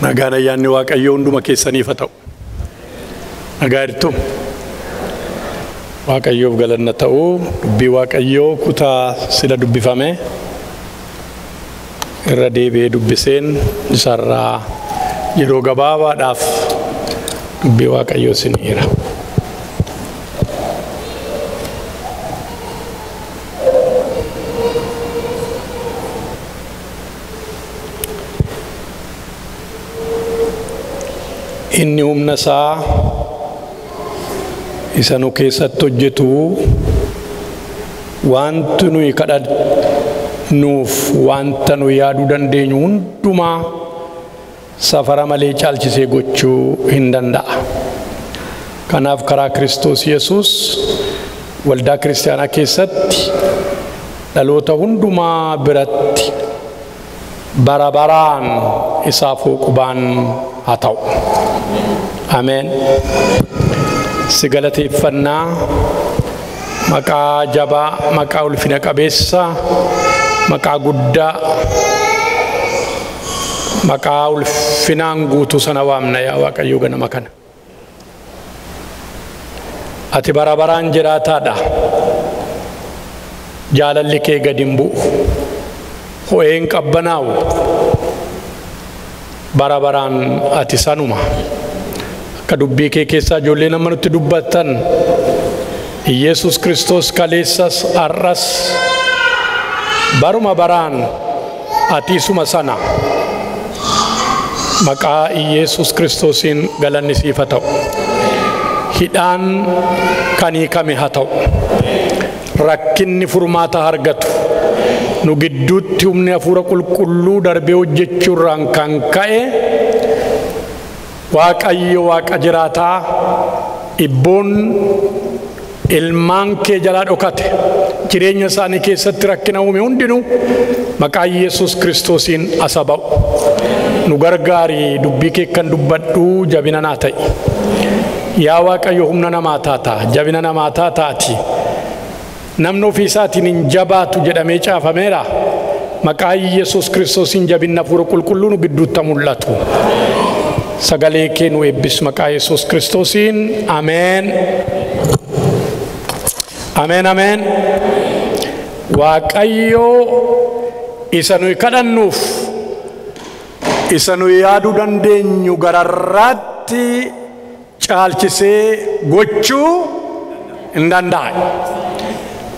Nagaan ayyaanni Waaqayyoo hunduma keessaniif haa ta'u. Nagaa jirtu. Waaqayyoof galanna ta'u dubbii Waaqayyoo kutaa sila dubbifame irra deebi'ee dubbiseen isarraa yeroo gabaabaadhaaf dubbii Waaqayyoo isiniira. Inni humna isaa isa nu keessatti hojjetu wanti nuyi kadhannuuf wanta nu yaaduu dandeenyu hundumaa safara malee caalchisee gochuu hin danda'a. Kanaaf karaa Kiristoos Yesuus waldaa kiristaanaa keessatti dhaloota hundumaa biratti bara baraan isaaf uqubaan haa ta'u. Ameen. Si galateeffannaa maqaa jabaa, maqaa ulfina qabeessa, maqaa guddaa, maqaa ulfinaan guutuu sana waamna yaa Waaqayyo ganama kana. Ati bara baraan jiraataadha. Jaalalli kee gad hin bu'u. Ho'ee hin qabbanaa'u. Bara baraan ati sanuma. Akka dubbii kee keessaa ijoollee nama nutti dubbattan Yesuus Kiristoos kaleessas har'as baruma baraan ati isuma sana. Maqaa Yesuus Kiristoosiin galanni siif haa ta'u. Hidhaan kan hiikame haa ta'u. Rakkinni furmaata argatu. Nu gidduutti humni hafuura qulqulluu darbee hojjechuurraan kan ka'e Waaqayyo Waaqa jiraataa dhibboon ilmaan kee jalaa dhokate jireenya isaanii keessatti rakkina uume hundinuu maqaa Yesuus Kiristoosiin asa ba'u. Nu gargaari dubbii kee kan dubbadhu jabina naa ta'i. Yaa Waaqayyo humna namaa taata, jabina namaa taataati. Namni ofii isaatiin hin jabaatu jedhamee caafameera. Maqaa Yesuus Kiristoosiin jabinna hafuura qulqulluu nu gidduutti mul'atu. Sagalee kee nu eebbis maqaa Yesuus Kiristoosiin. Ameen. Ameen, ameen. Waaqayyo isa nuyi kadhannuuf isa nuyi yaaduu dandeenyu gararraatti caalchisee gochuu hin danda'a.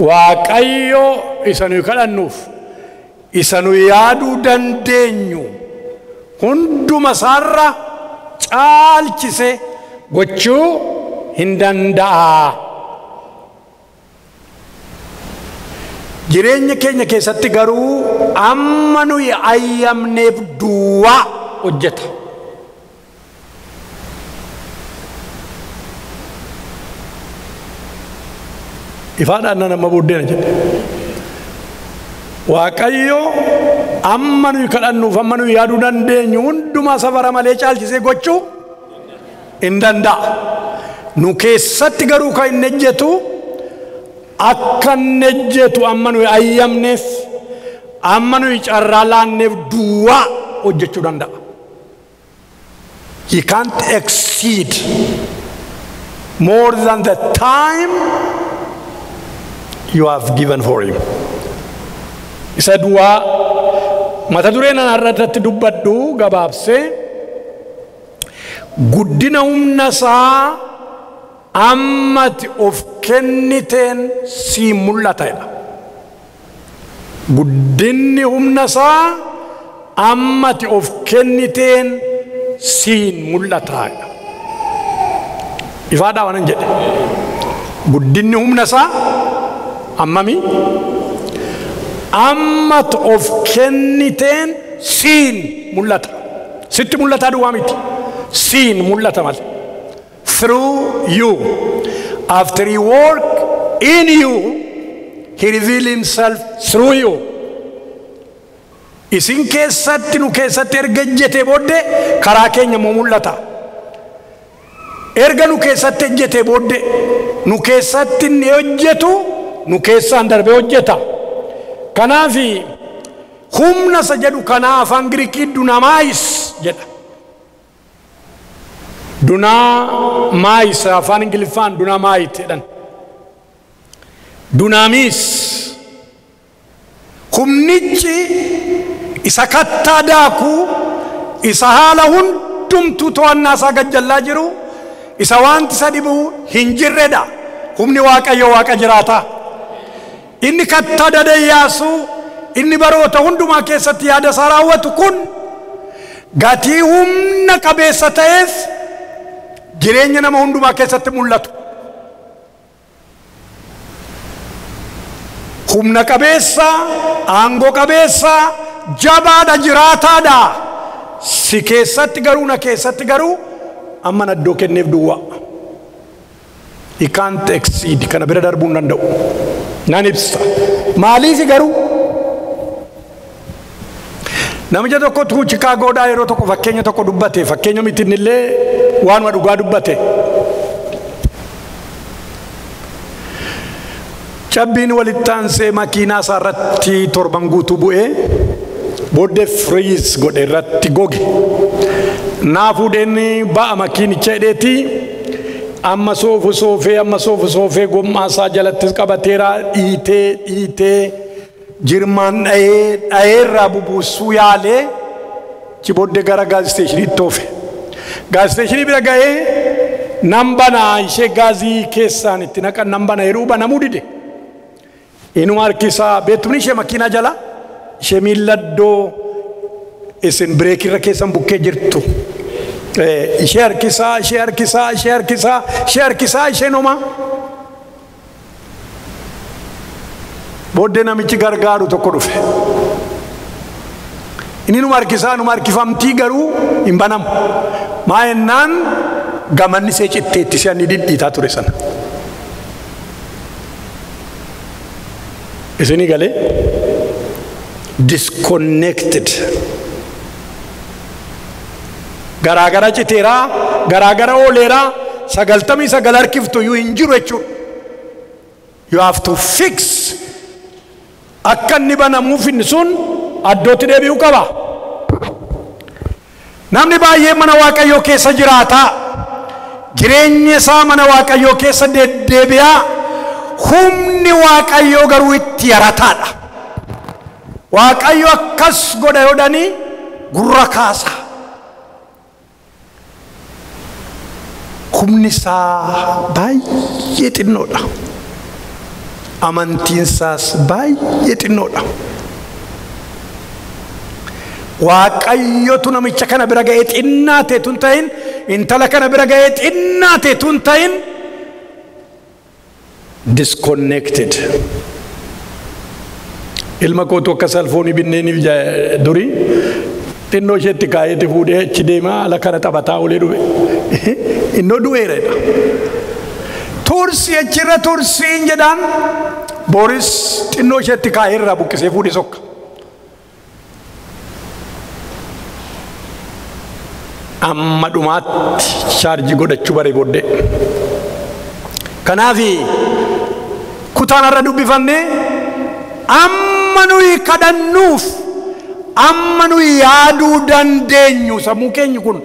Waaqayyo isa nuyi kadhannuuf isa nuyi yaaduu dandeenyu hunduma isaarra caalchisee gochuu hin danda'a. Jireenya keenya keessatti garuu amma nuyi ayyamneef duwwaa hojjeta. Ifaadhaan nama booddeena jedhe. Waaqayyo amma nuyi kadhannuuf amma nuyi yaaduu dandeenyu hundumaa safara malee caalchisee gochuu hin danda'a. Nu keessatti garuu kan inni hojjetu akka inni hojjetu amma nuyi ayyamneef amma nuyi carraa laanneef duwwaa hojjechuu danda'a. He can't exceed more than the time you have given for him. Isa duwwaa mata dureen ana irratti dubbadhu gabaabsee guddina humna isaa ammati of kenniteen sii mul'ata jedha. Guddinni humna isaa ammati of kenniteen siin mul'ata jedha. Ifaadhaa waan hin jedhe. Guddinni humna isaa ammami? Ammati of kenniteen siin mul'ata. Sitti mul'ataa duwwaa miti. Siin mul'ata malee. Through you. After he work in you, he reveal himself through you. Isin keessatti nu keessatti erga ejjetee booddee karaa keenya immoo mul'ata. Erga nu keessatti ejjetee booddee nu keessatti inni hojjetu nu keessaan darbee hojjeta. Kanaaf humna isa jedhu kanaa afaan Giriikii dunamaayis jedha. Dunaamaayis afaan Ingiliffaan dunaamaayit jedhan. Dunaamiis humnichi isa kattaa daakuu, isa haala hundumtuu to'annaa isaa gajjallaa jiru, isa wanti isa dhibu hin jirredha. Humni Waaqayyo Waaqa jiraataa. Inni kattaa dadayyaasu, inni baroota hundumaa keessatti yaada isaa raawwatu kun gatii humna qabeessa ta'eef jireenya nama hundumaa keessatti mul'atu. Humna qabeessa, aangoo qabeessa, jabaadha, jiraataadha. Si keessatti garuu, na keessatti garuu amma iddoo kenneef duwwaa. He can't exceed, kana bira darbuu hin danda'u. Nan ibsa. Maaliif garuu? Namicha tokkotu Chikaagoodhaa yeroo tokko fakkeenya tokko dubbate, fakkeenya miti innillee waanuma dhugaa dubbate. Cabbiin walitti aansee makiinaa isaa irratti torban guutuu bu'ee booddee freeze godhe, irratti goge. Naa fuudheen ba'a makiinicha hidheeti, amma soofu soofee, amma soofu soofee, gommaa isaa jalattis qabateera, dhiitee dhiitee jirmaan dha'ee dha'ee irraa bubuusuu yaalee achi booddee gara gas stationiitti oofe. Gas stationii bira ga'ee nan banaa, ishee gaazii keessaan itti naqan nan bana yeroo banamuu dide. Inuma harkisaa beektumni ishee makiinaa jala ishee miilla iddoo isin bireekirra keessan bukkee jirtu. Ishee harkisaa, ishee harkisaa, ishee harkisaa, ishee harkisaa, isheen homaa. Booddee namichi gargaaru tokko dhufe. Inni numa harkisaa, numa harkifamtii, garuu hin banamu. Maa jennaan gamanni see citteetti si'a inni dhidhiitaa ture sana. Isinii galee? Disconnected. Garaagara citeeraa, garaagara ooleeraa, 99 harkiftu iyyuu hin jiru jechuudha. You have to fix. Akka inni banamuuf inni sun addootti deebi'uu qaba. Namni baay'ee mana Waaqayyoo keessa jiraata. Jireenya isaa mana Waaqayyoo keessa deddeebi'aa. Humni Waaqayyoo garuu itti yarataadha. Waaqayyo akkas godha yoodhanii gurra kaasa. Humni isaa baay'ee xinnoodha. Amantiin isaas baay'ee xinnoodha. Waaqayyotu namicha kana bira ga'ee xinnaa ta'e tun ta'in, intala kana bira ga'ee xinnaa ta'e tun ta'in, disconnected. Ilma kootu akka salfoonii binneeniif durii xinnoo isheetti kaa'eeti fuudhee achi deemaa ala kana taphataa olee dhufe. Innoo du'eeredha. Tursi achirra tursiin jedhaan, Booris xinnoo isheetti kaa'ee irraa buqqisee fuudhee sokka. Amma dhumaatti chaarjii godhachuu bare booddee. Kanaaf kutaan irra dubbifanne, amma nuyi kadhannuuf, amma nuyi yaaduu dandeenyu, sammuu keenyi kun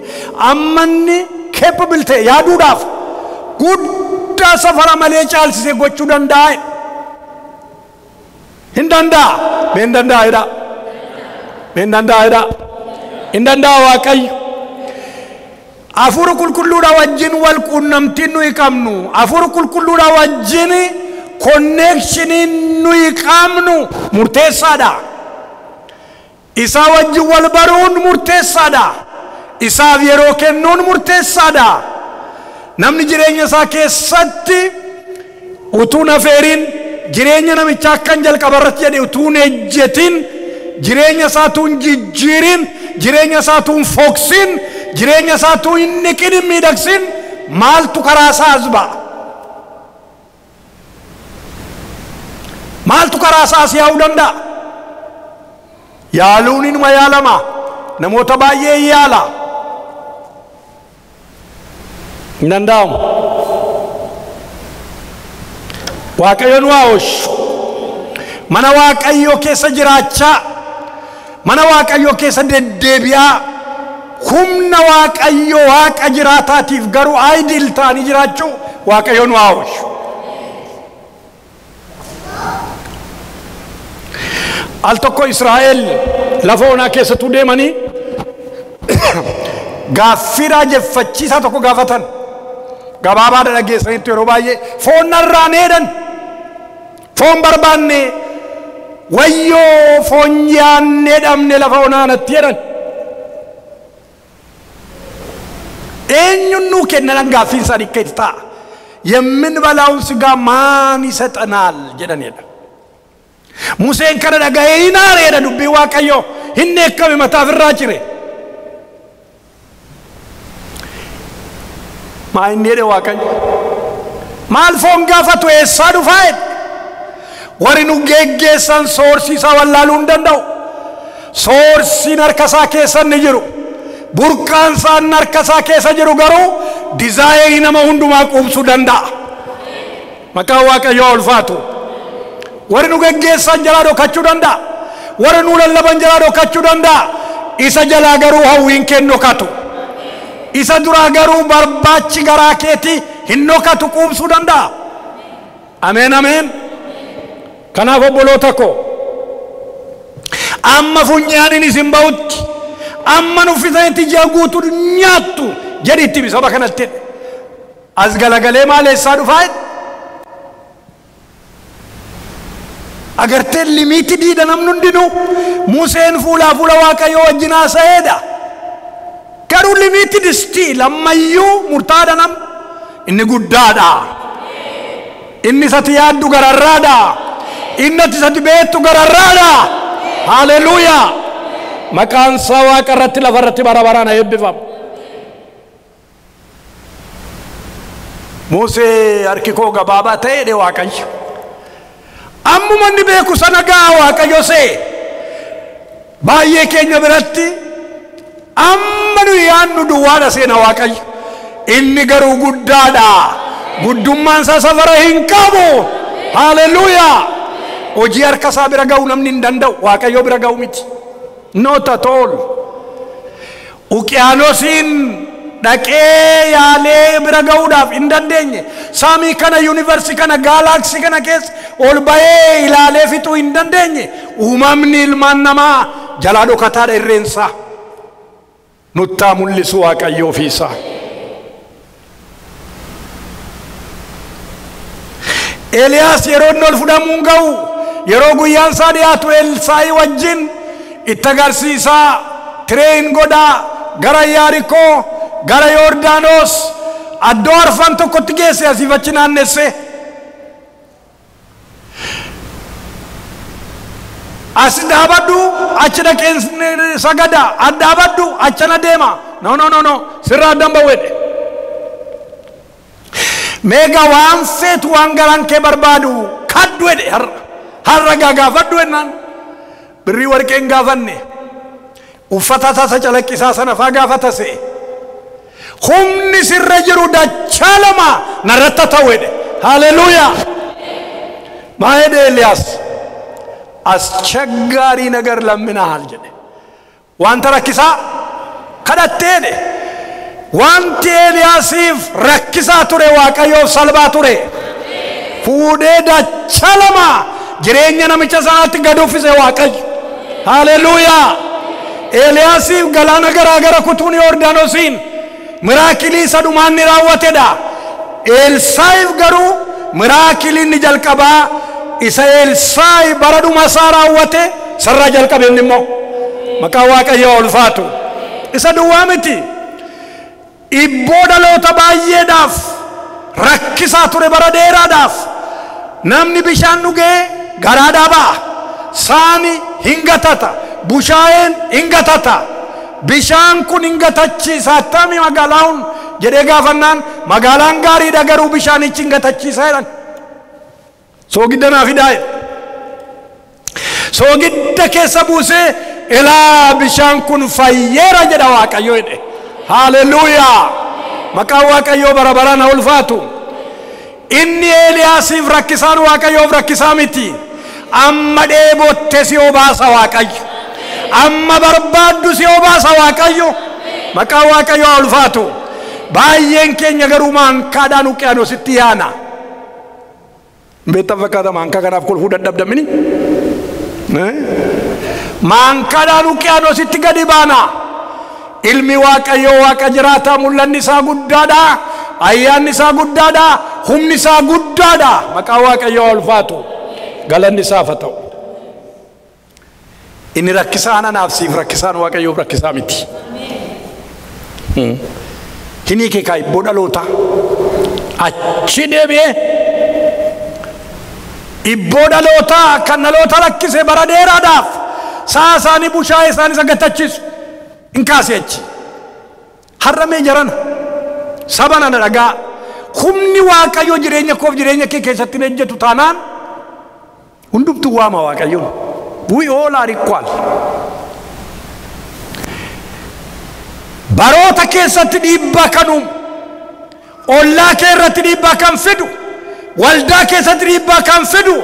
amma inni capable ta'e yaaduudhaaf guddaa safara malee caalsisee gochuu danda'a. Hin danda'a. Mee hin danda'a jedha. Mee hin danda'a jedha. Hin danda'a Waaqayyo. Hafuura qulqulluudha wajjin wal quunnamtiin nuyi qabnu, hafuura qulqulluudha wajjin connectioniin nuyi qabnu murteessaadha. Isaa wajjin wal baruun murteessaadha. Isaaf yeroo kennuun murteessaadha. Namni jireenya isaa keessatti utuu nafeeriin jireenya namichaa akkan jalqaba irratti jedhe utuu hin ejjetin, jireenya isaa utuu hin jijjiirin, jireenya isaa utuu hin fooksin, jireenya isaa utuu hin niqin, hin miidhagsin, maaltu karaa isaa as ba'a? Maaltu karaa isaa as yaa'uu danda'a? Yaaluun inuma yaalama. Namoota baay'ee yaala. Hin danda'amu. Waaqayyo nu haa oolchu. Mana Waaqayyoo keessa jiraachaa, mana Waaqayyoo keessa deddeebi'aa, Humna Waaqayyo Waaqa jiraataatiif garuu aayidil ta'anii jiraachuu Waaqayyo nu haa oolchu. Al tokko Israa'el lafa onaa keessattuu deemanii gaaffii raajeffachiisaa tokko gaafatan. Gabaabaadha dhageessanitti yeroo baay'ee foon narraa needhan, foon barbaanne, wayyoo foon nyaannee dhabne lafa onaa natti jedhan. Eenyuun nuu kennan gaaffiin isaanii akka itti ta'a. የምንበላውን ስጋ ማን ይሰጠናል jedhanidha. Museen kana dhaga'ee hin aareedha dubbii Waaqayyoo hin dheekkame mataaf irraa cire. Maa inni jedhe Waaqayyo? Maal foon gaafatu eessaa dhufaa jedhe? Warri nu geggeessan soorsi isaa wallaaluu hin danda'u. Soorsiin harka isaa keessa inni jiru. Burqaan isaa inni harka isaa keessa jiru garuu dizaayirii nama hundumaa quubsuu danda'a. Maqaan Waaqayyoo ulfaatu. Warri nu geggeessan jalaa dhokachuu danda'a. Warri nu lallaban jalaa dhokachuu danda'a. Isa jalaa garuu hawwiin kee hin dhokatu. Isa duraa garuu barbaachi garaa keetii hin dhokatu quubsuu danda'a. Ameen ameen. Kanaaf obboloota koo amma funyaaniin isin ba'utti amma nuffisanitti ji'a guutuu nyaattu jedhitti himi saba kanatti jedhe. As galagalee maal eessaa dhufaa jedhe? Agartee limiitii diida namni hundinuu Museen fuulaa fuula Waaqayyoo wajjin haasa'eedha. Garuu limiitii distii lammayyuu murtaadha nam inni guddaadha. Inni isatti yaaddu gararraadha. Inni ati isatti beektu gararraadha. Haleluuyaa. Maqaan isaa Waaqa irratti lafa irratti bara baraan haa eebbifamu. Musee harki koo gabaabaa ta'e jedhe Waaqayyo. Ammuma inni beeku sana ga'a Waaqayyo see. Baay'ee keenya biratti amma nu yaadnu duwwaadha seena Waaqayyo. Inni garuu guddaadha. Guddummaan isaa safara hin qabu. Haleluuyaa. Hojii harka isaa bira ga'uu namni hin danda'u. Waaqayyo bira ga'u miti. Not at all. Uqiyaanosiin dhaqee yaalee bira ga'uudhaaf hin dandeenye. Samii kana, yuunivarsi kana, gaalaaksii kana keessa ol ba'ee ilaalee fixuu hin dandeenye. Uumamni ilmaan namaa jalaa dhokataadha irreensaa. Nuttaa mul'isu Waaqayyo ofiisaa. Eeliyaas yeroo inni ol fudhamuun ga'u yeroo guyyaan isaa dhiyaatu Elsaa'i wajjin itti agarsiisaa tireen godhaa gara Yaarikoo gara Yordaanos addoo arfan tokkotti geesse asiif achi naannesse. As dhaabadhu achi dhaqeen sagada as dhaabadhu achana deema. No no no no sirraa addan ba'u jedhe. Meegaa waan feetu waan garaan kee barbaadu kadhu jedhe har'a. Har'a gaafadhu jennaan birrii warqee hin gaafanne uffata tasa calaqqisaa sana faa gaafata se'e. Humni sirra jiru dachaa lama narratti ta'u jedhe. Haleluuyaa. Maa jedhe Eeliyaas? አስቸጋሪ ነገር ለምናሃል jedhe. Wanta rakkisaa kadhattee jedhe. Wanti Eeliyaasiif rakkisaa ture Waaqayyoof salphaa ture. Fuudhee dachaa lama jireenya namicha sanaatti gad uffise Waaqayyo. Haleluuyaa. Eeliyaasiif galaana garaa gara kutuun Yordaanosiin miraakilii isa dhumaan ni raawwatedha. Elsaa'iif garuu miraakilii inni jalqabaa isa Elsaa'i bara dhuma isaa raawwate sarara jalqabe inni immoo maqaan Waaqayyoo ulfaatu. Isa duwwaa miti. Ibboo dhaloota baay'eedhaaf rakkisaa ture bara dheeraadhaaf namni bishaan dhugee garaadhaa ba'a. Saani hin gatata. Bushaayeen hin gatata. Bishaan kun hin gatachiisa attami magaalaan jedhee gaafannaan magaalaan gaariidha garuu bishaanichi hin gatachiisa jedhan. Soogidda naa fidaa jedhe. Soogidda keessa buusee ilaa bishaan kun fayyeera jedha Waaqayyo jedhe. Haleluuyaa. Maqaan Waaqayyoo bara baraan haa ulfaatu. Inni Eeliyaasiif rakkisaan Waaqayyoof rakkisaa miti. Amma dheebotte si obaasa Waaqayyo. Amma barbaaddu si obaasa Waaqayyo. Maqaa Waaqayyoo haa ulfaatu. Baay'een keenya garuu maankaadhaan uqiyaanositti yaana. Beektan fakkaata maankaa kanaaf kolfuu dadhabdamini. Maankaadhaan uqiyaanositti gadi baana. Ilmi Waaqayyoo Waaqa jiraataa mul'anni isaa guddaadha. Ayyaanni isaa guddaadha. Humni isaa guddaadha. Maqaa Waaqayyoo haa ulfaatu. Galanni isaaf haa ta'u. Inni rakkisaan anaaf siif rakkisaan Waaqayyoof rakkisaa miti. Hinii kee kaa ibboo dhaloota. Achi deebi'ee ibboo dhalootaa kan dhaloota rakkise bara dheeraadhaaf sa'a isaanii bushaayee isaanii sagattachiisu hin kaase achi. Har'a mee jarana saba nana dhagaa humni Waaqayyoo jireenya koof jireenya kee keessatti hin ejjetu taanaan hundumtuu waama Waaqayyoon. We all are equal. Baroota keessatti dhiibbaa kan uumu, ollaa kee irratti dhiibbaa kan fidu, waldaa keessatti dhiibbaa kan fidu,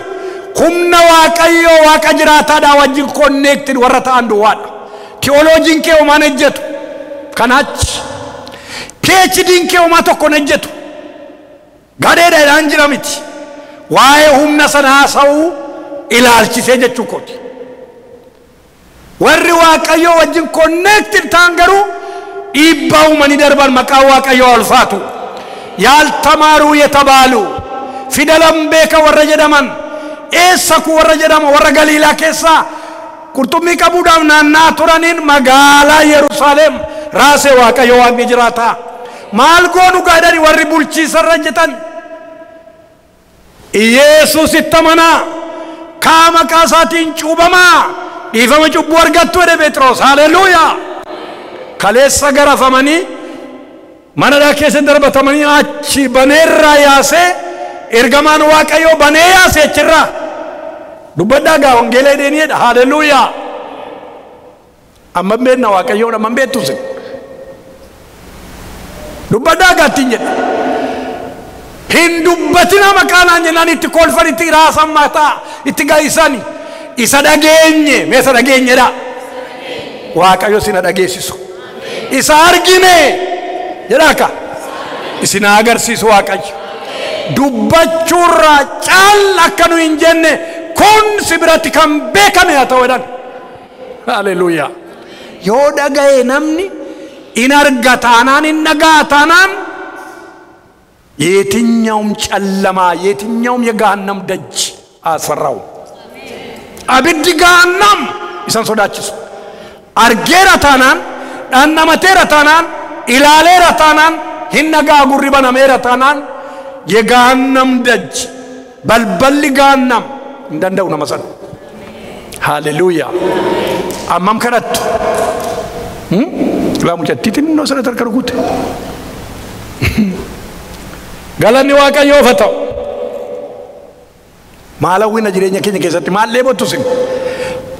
humna Waaqayyoo Waaqa jiraataadhaa wajjin connected warra ta'an duwwaadha. Tiyooloojiin kee homaan ejjetu kan achi. PhD'n kee homaa tokko hin ejjetu. Gadheedha jedhaan jira miti. Waa'ee humna sana haasa'uu ilaalchisee jechuu kooti. Warri Waaqayyoo wajjin connected ta'an garuu dhiibbaa uumanii darban. Maqaa Waaqayyoo ulfaatu. ያልተማሩ የተባሉ ፊደለም beeka warra jedhaman eessa ku warra jedhama warra Galiilaa keessaa qurxummii qabuudhaaf naannaa turaniin magaalaa Yerusaalem raasee Waaqayyo Waaqni jiraata. Maal goonu gaadhani warri bulchiisarra hojjetan. Iyeesuusitti amanaa kaa maqaa isaatiin cuubamaa dhiifama cubbuu argattu jedhe Phexros. Haleluuyaa. Kaleessa garafamanii manadhaa keessa darbatamanii achi baneerraa yaasee ergamaan Waaqayyoo banee yaasee achirraa dubbadhaa gaa wangeela jedheenidha. Haleluuyaa. Amma beekna Waaqayyoon amma beektu sin dubbadhaa gaa ittiin jedhe. Hin dubbatina maqaa naan jennaan itti kolfan itti raasan mataa itti ga'isan isa dhageenye mee isa dhageenyedha. Waaqayyo sina dhageessisu. Isa argine jedhaa isin agarsiisu Waaqayyo. Dubbachuurraa caal akka nu hin jenne kun si biratti kan beekame haa ta'u jedhan. Haleluuyaa. Yoo dhaga'e namni in arga taanaan in dhaga'a taanaan የትኛውም ጨለማ የትኛውም የገሃነም ደጅ አያስፈራውም። Abiddi ገሃነም isan sodaachisu. Argeera taanaan dhandhamateera taanaan ilaaleera taanaan hin dhagaa gurri banameera taanaan የገሃነም ደጅ balballi ገሃነም hin danda'u nama sana. Haleluuyaa. Ammam kadhattu? Laa mucattii xinnoo sana tarka rukute. Galanni Waaqayyoof haa ta'u. Maal hawwina jireenya keenya keessatti maal dheebottu sin?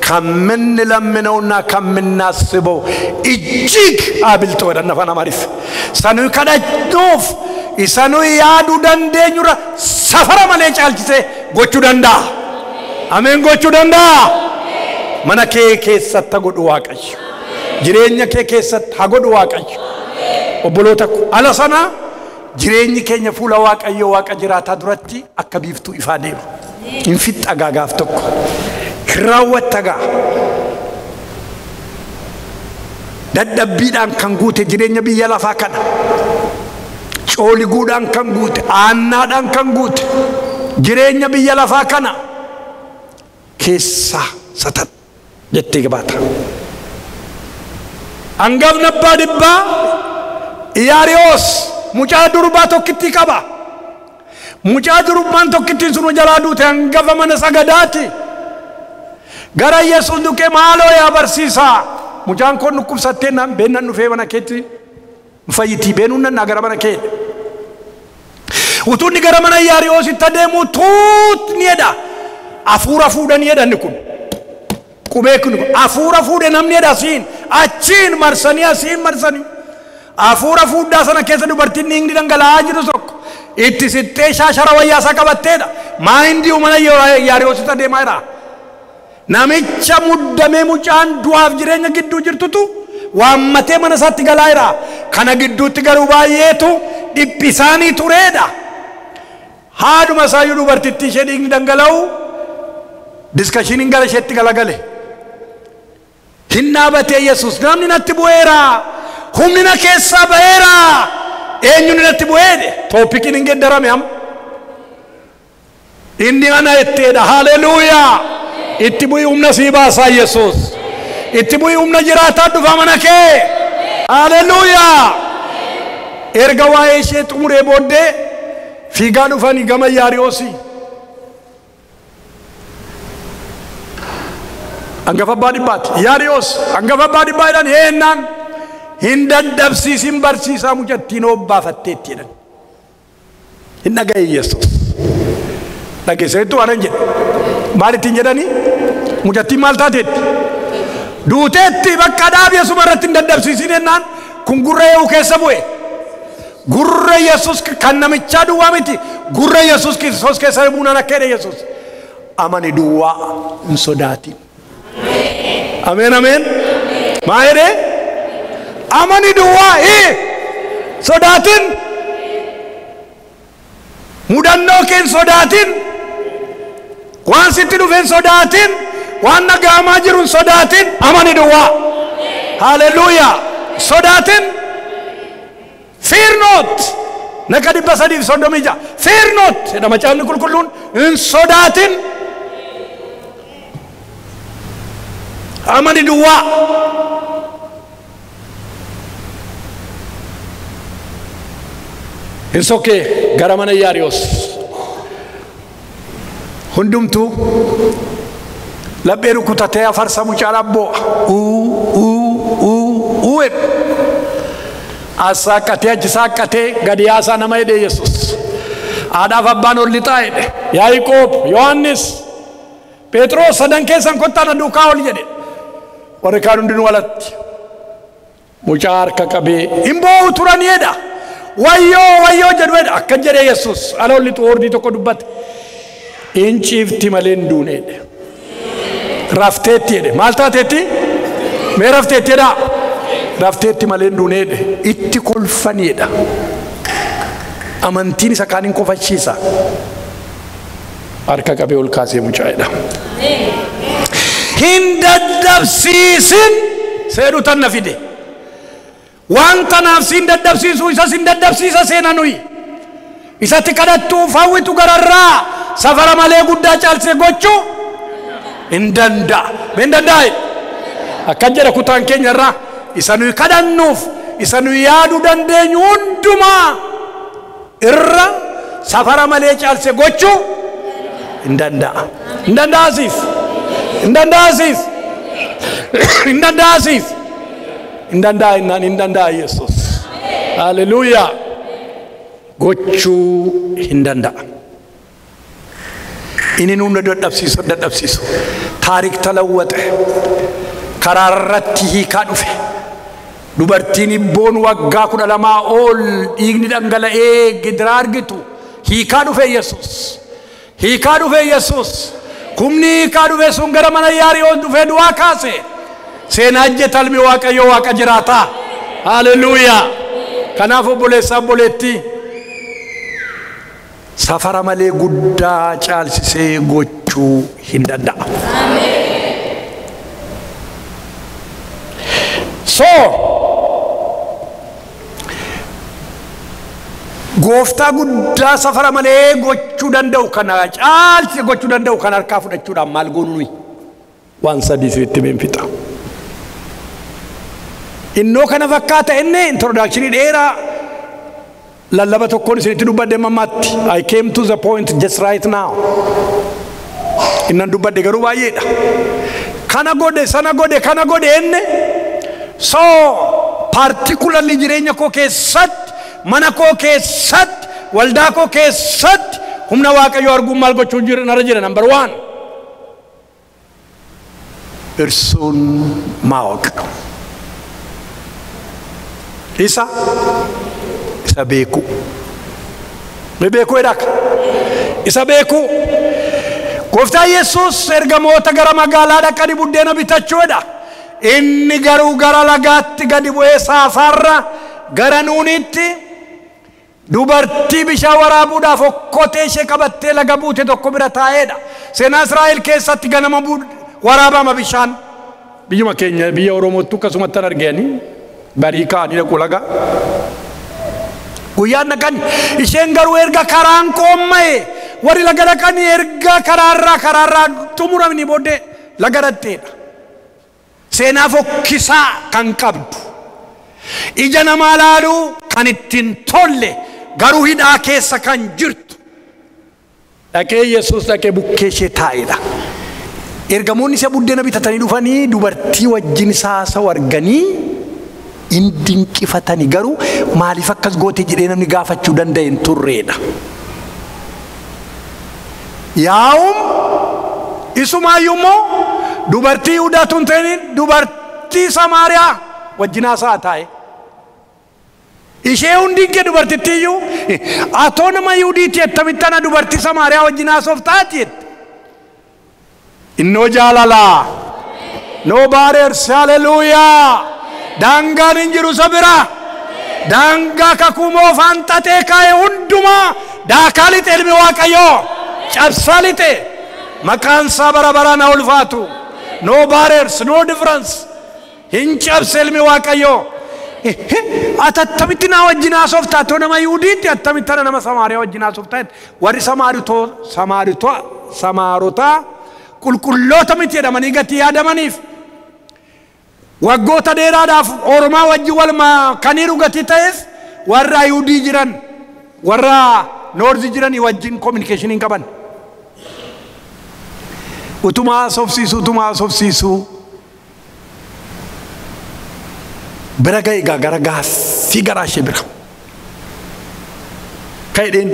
ከምንለምነውና ከምናስበው እጅግ አብልጦ jedhan afaan Amaariff. Sanuu kadhachuuf isa nuyi yaaduu dandeenyurra safara malee caalchisee gochuu danda'a. Ameen gochuu danda'a. Mana kee keessatti haa godhu Waaqayyo. Jireenya kee keessatti haa godhu Waaqayyo. Obboloota ko ala sana jireenyi keenya fuula Waaqayyo Waaqa jiraataa duratti akka biiftuu ifaa deema. Hin fixxa gaaf tokko. Hin raawwatta gaa. Dadhabbiidhaan kan guute jireenya biyya lafaa kana. Cooliguudhaan kan guute, aannaadhaan kan guute jireenya biyya lafaa kana keessaa satat jettee gabaata. Hangafni abbaa dhibbaa Iyaariyoos mucaa durbaa tokkittii qaba. Mucaa durbaan tokkittiin sun jalaa duute hangafa mana sagadaati. Gara Yesuus dhufee maaloo yaa barsiisaa. Mucaan kun dhukkubsattee naan beennan dhufee mana keetti fayyitii beenuun nan gara mana kee. Utuu inni gara mana Iyaariyoositti adeemu tuutni jedha. Hafuura fuudhanii jedha inni kun. Qubee kun hafuura fuudhe namni jedha asiin achiin marsanii asiin marsanii. Hafuura fuudhaa sana keessa dubartiin dhiigni dhangala'aa jiru tokko itti sittee shaashara wayyaa isaa qabatteedha. Maayindii mana Iyaariyoositti adeemaa jira. Namicha muddamee mucaan du'aaf jireenya gidduu jirtutu Waammatee mana isaatti galaa jira. Kana gidduutti garuu baay'eetu dhiphisaanii tureedha. Haadhuma isaayyuu dubartittii ishee dhiigni dhangala'u diskashiniin gara isheetti galagale. Hin dhaabatee Yesuus namni natti bu'eera. Humni na keessaa ba'eera. Eenyuun natti bu'eedhe? Tooppikiin hin geeddarame amma. Inni ana jetteedha. Haleluuyaa. Itti bu'ii humna sii baasaa Yesuus. Itti bu'ii humna jiraataa dhufa mana kee. Haleluuyaa. Erga waa'ee ishee xumuree booddee fiigaa dhufanii gama Yaariyoosii. Hangafa abbaa dhibbaati. Yaariyoos hangafa abbaa dhibbaa jedhan heennaan hin dadhabsiisin barsiisaa mucattiin obbaafatteetti jedhan. Hin dhaga'e Yesuus. Dhageesseetu waan hin jedhe. Maal ittiin jedhanii? Mucattiin maal taateetti? Duuteetti bakka dhaabi Yesuus irratti hin dadhabsiisin jennaan kun gurra ye'uu keessa bu'e. Gurra Yesuus kan namichaa duwwaa miti. Gurra Yesuus Kiristoos keessa buunaan akka jedhe Yesuus. Amani duwwaa hin sodaatin. Ameen ameen. Maa jedhee? Amani duwwaa sodaatin. Mudannoo kee hin sodaatin. Waan sitti dhufe hin sodaatin. Waan dhaga'amaa jiru hin sodaatin. Amani duwwaa. Haleluuyaa. Sodaatin. Fear not. Naqa 336. Fear not. Jedha macaafni qulqulluun hin sodaatin. Amani duwwaa. Hin sokkee gara mana Yaariyoos. Hundumtuu laphee rukutatee afarsa mucaa dhabboo uu as saaqqatee achi saaqqatee gadi yaasaa nama jedhe Yesuus. Haadhaaf abbaan ol lixaa jedhe. Yaaqoob, Yohaannis, Phexros sadan keessan kottaa na duukaa ol jedhe. Warri kaan hundinuu alatti. Mucaa harka qabee hin boo'u turanii jedha. Wayyoo wayyoo jedhu jedha. Akka jedhe Yesuus ala ol lixu ordii tokko dubbate. Hin ciifti malee hin duune jedhe. Rafteetti jedhe. Maal taateetti? Mee rafteetti jedhaa? Rafteetti malee hin duune jedhe. Itti kolfanii jedha. Amantiin isa kaaniin kofachiisa. Harka qabee ol kaasee mucaa jedha. Hin dadhabsiisin seedhu tan na fide. Waan tanaaf siin dadhabsiisu isa siin dadhabsiisa seena nuyi. Isatti kadhattuuf hawwitu gararraa safara malee guddaa caalsee gochuu hin danda'a. Hin danda'e. Akkan jedha kutaan keenya irraa isa nuyi kadhannuuf isa nuyi yaaduu dandeenyu hundumaa irra safara malee caalsee gochuu hin danda'a. Hin danda'asiif. Hin danda'asiif. Hin danda'asiif. Hin danda'a innaan hin danda'a Yesuus. Haleluuyaa. Gochuu hin danda'a. Inni nuun dadhabsiisu dadhabsiisu. Taarik talawwaxe. Karaa irratti hiikaa dhufe. Dubartiin ibboon waggaa 12 ol dhiigni dhangala'ee gidiraa argitu hiikaa dhufe Yesuus. Hiikaa dhufe Yesuus. Humni hiikaa dhufe sun gara mana Yaariyoos dhufee du'aa kaase. Seenaa hojjetalmi Waaqayyoo Waaqa jiraataa. Haleluuyaa. Kanaaf obboleessa obboleettii safara malee guddaa caalsisee gochuu hin danda'a. So gooftaa guddaa safara malee gochuu danda'u kana caalsisee gochuu danda'u kana harkaa fudhachuudhaan maal goonu nuyi? Waan sadii isinitti himeen fixa. Innoo kana fakkaata inni introduction dheeraa lallaba tokkoon isinitti dubbadhe mammaatti. I came to the point just right now. Innan dubbadhe garuu baay'eedha. Kana godhe sana godhe kana godhe inni so particularly jireenya koo keessatti mana koo keessatti waldaa koo keessatti humna Waaqayyoo arguun maal gochuun jira narra jira number 1. እርሱን ማወቅ isa isa beekuu beekuu jedhaka isa beekuu. Gooftaan Yesuus ergamoota gara magaalaa dhaqanii buddeena bitachuudha. Inni garuu gara lagaatti gadi bu'ee saafaarra gara nuunitti dubartii bishaan waraabuudhaaf okkotee ishee qabattee laga buute tokko bira taa'eedha. Seenaa Israa'el keessatti ganama waraabama bishaan. Biyyuma keenya biyya Oromootti akkasumatti arganii barii ka'anii dhaqu laga. Guyyaan dhaqan isheen garuu erga karaan qoomma'e warri laga dhaqanii erga karaarraa xumuramanii booddee laga dhaqxeedha. Seenaa fokkisaa kan qabdu ija namaa laaluu kan ittiin tolle garuu hidhaa keessa kan jirtu dhaqee Yesuus dhaqee bukkee ishee taa'edha. Ergamoonni isa buddeena bitatanii dhufanii dubartii wajjin haasa'u arganii in dinqifatanii garuu maaliif akkas goote jedhee namni gaafachuu danda'e hin turreedha. Yaa'um isumaayyuu immoo dubartii Yihuudaatu hin ta'in dubartii Samaariyaa wajjin haasa'aa taa'e. Ishee hundin kee dubartittii iyyuu atoo nama Yihuudiiti attamitti ana dubartii Samaariyaa wajjin haasoftaa jette. Innoo jaalalaa. No barriers, hallelujah. Daangaan hin jiru isa bira. Daangaa kakuu moofaan xaxee kaa'e hundumaa daakaa lixe ilmi Waaqayyoo. Cabsaa lixe. Maqaan isaa bara baraan haa ulfaatu. No barriers, no difference. Hin cabse ilmi Waaqayyoo. Ati attamitti naa wajjin haasoftaa atoo nama Yihuudiitti attamitti ana nama Samaariyaa wajjin haasoftaa warri Samaarotaa qulqulloota miti jedhamanii gatii yaadamaniif waggoota dheeraadhaaf Oromaa wajjin wal makaniiru gatii ta'eef warra Yihuudii jiran warra Noorzii jiranii wajjin communication hin qaban. Utuma haasofsiisu bira ga'e egaa gara gaaffii garaa ishee bira. Ka'edheen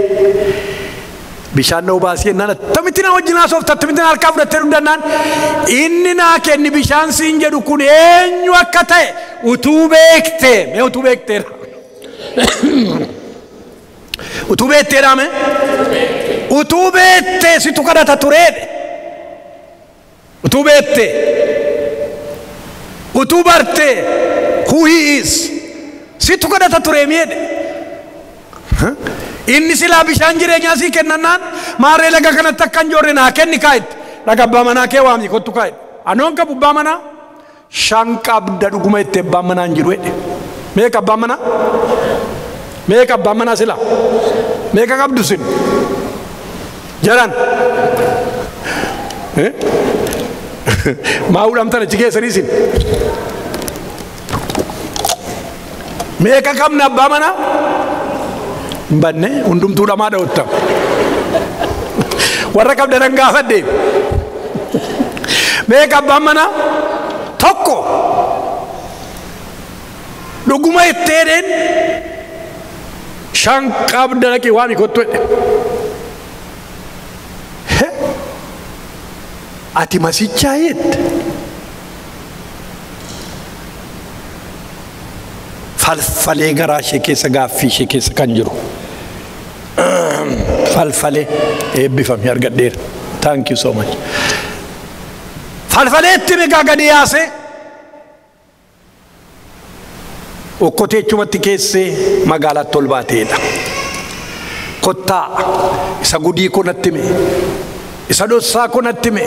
bishaan na obaasii jennaan attamitti na wajjin haasofta attamitti na harkaa fudhattee dhugdannaan inni naa kenni bishaan siin jedhu kun eenyu akka ta'e utuu beektee mee utuu beekteedha. Utuu beekteedha mee utuu beektee situ kadhata tureedhe. Utuu beektee utuu bartee who he is situ kadhata ture miidhe. Inni silaa bishaan jireenyaa sii kennannaan maarree laga kanatti akka hin joorre naa kenni kaa'etti. Laga abbaa manaa kee waamni kottu kaa'etti. Anoon qabu abbaa manaa shan qabda dhuguma itti abbaan manaa hin jiru jedhe. Meeqa abbaan manaa? Meeqa abbaan manaa silaa? Meeqa qabdu sin? Jaran. Maa hudhamtan achi keessanii sin? Meeqa qabna abbaa manaa? Hin banne hundumtuu dhamaa dha'otta. Warra qabdan gaafadhe. Meeqa abbaan manaa? Tokko. Dhuguma itteedheen shan qabda dhaqee waami kottu jedhe. Ati masichaa jette. Falfalee garaa ishee keessa gaaffii ishee keessa kan jiru. Falfalee eebbifame argadheera. Thank you so much. Falfalee itti migaa gadi yaase okkotee achumatti keessee magaalaatti ol baateedha. Kottaa isa gudii koo natti hime, isa dhossaa koo natti hime,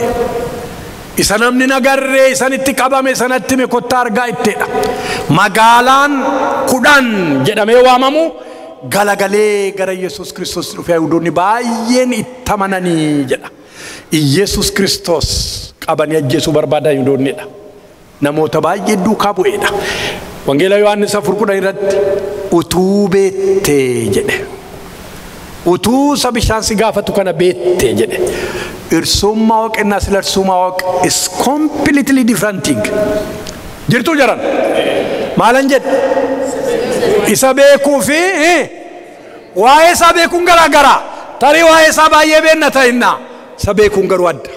isa namni nagarree isanitti qabame sanatti hime kottaa argaa itteedha. Magaalaan 10 jedhamee waamamu galagalee gara Yesuus Kiristoos dhufee Yihuudoonni baay'een itti amananii jedha. Yesuus Kiristoos qabanii ajjeesuu barbaadan Yihuudoonnidha. Namoota baay'ee duukaa bu'eedha. Wangeela Yohaannis 4:10 irratti utuu beettee jedhe. Utuu isa bishaan si gaafatu kana beettee jedhe. እርሱም ማወቅና ስለ እርሱ ማወቅ is completely different thing. Jirtuu jaran? Maalan jedhe? Isa beekuu fi waa'ee isaa beekuun garaa garaa. Tarii waa'ee isaa baay'ee beekna ta'innaa. Isa beekuun garuu adda.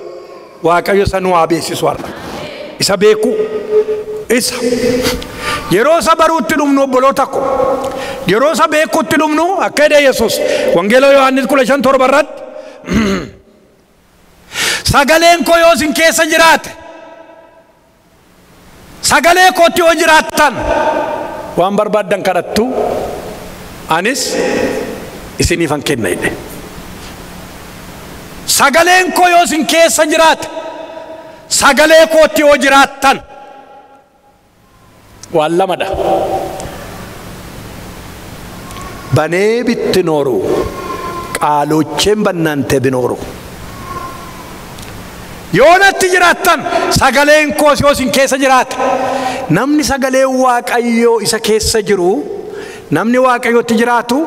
Waaqayyo isa nu haa beeksisu har'a. Isa beekuu. Isa. Yeroo isa baruutti dhumnu obboloota ko. Yeroo isa beekuutti dhumnu akka jedhe Yesuus Wangeela Yohaannis 15:7 irratti sagaleen koo yoo isin keessa jiraate Sagalee kootti yoo jiraattan waan barbaaddan kadhattu anis isiniifan kenna jedhe. Sagaleen koo yoo isin keessa jiraate, sagalee kootti yoo jiraattan waan lamadha. Banee bittinooru qaalocheen bannante binooru. Yoo natti jiraattan, sagaleen koos yoo isin keessa jiraate, namni sagalee Waaqayyoo isa keessa jiru, namni Waaqayyootti jiraatu,